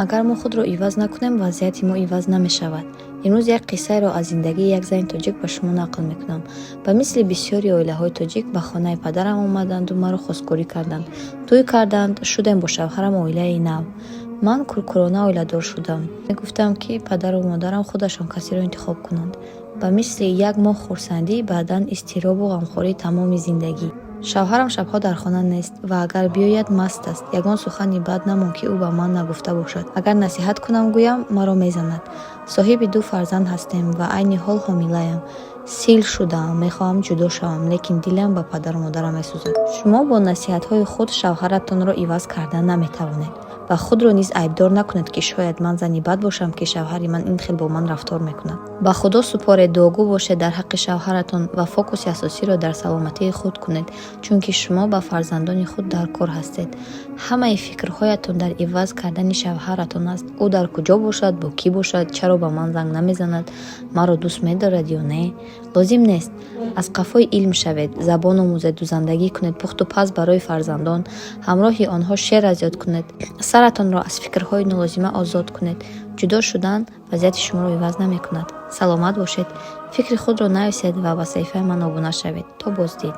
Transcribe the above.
Агар мо худро иваз накунем, вазъияти мо иваз намешавад. Имрӯз як қиссаеро аз зиндагии як зани тоҷик ба шумо нақл мекунам. Ба мисли бисёри оилаҳои тоҷик ба хонаи падарам омаданду маро хостгорӣ карданд. Тӯй карданд, шудем бо шавҳарам оилаи нав. Ман кӯркӯрона оиладор шудам. Мегуфтам, ки падару модарам худашон касеро интихоб кунанд. Ба мисли як моҳ хурсандӣ, баъдан изтиробу ғамхории тамоми зиндагӣ. Шавҳарам шабҳо дар хона нест ва агар биёяд, маст аст. Ягон сухани бад намонд, ки ӯ ба ман нагуфта бошад. Агар насиҳат кунам гӯям, маро мезанад. Соҳиби ду фарзанд ҳастем ва айни ҳол ҳомилаям. Сил шудаам, мехоҳам ҷудо шавам, лекин дилам ба падару модарам месӯзад. Шумо бо насиҳатҳои худ шавҳаратонро иваз карда наметавонед ва худро низ айбдор накунед, ки шояд ман зани бад бошам, ки шавҳари ман ин хел бо ман рафтор мекунад. Ба Худо супоред, дуогӯ бошед дар ҳаққи шавҳаратон ва фокуси асосиро дар саломатии худ кунед, чунки шумо ба фарзандони худ дар кор ҳастед. Ҳамаи фикрҳоятон дар иваз кардани шавҳаратон аст. Ӯ дар куҷо бошад, бо кӣ бошад, чаро ба ман занг намезанад, маро дӯст медорад ё не? Лозим нест. Аз қафои илм шавед, забон омӯзед, дузандагӣ кунед, пухту паз барои фарзандон, ҳамроҳи онҳо шеър аз ёд кунед. Саратонро аз фикрҳои нолозима озод кунед. Ҷудо шудан вазъияти шуморо иваз намекунад. Саломат бошед. Фикри худро нависед ва ба саҳифаи ман обуна шавед. То боздид.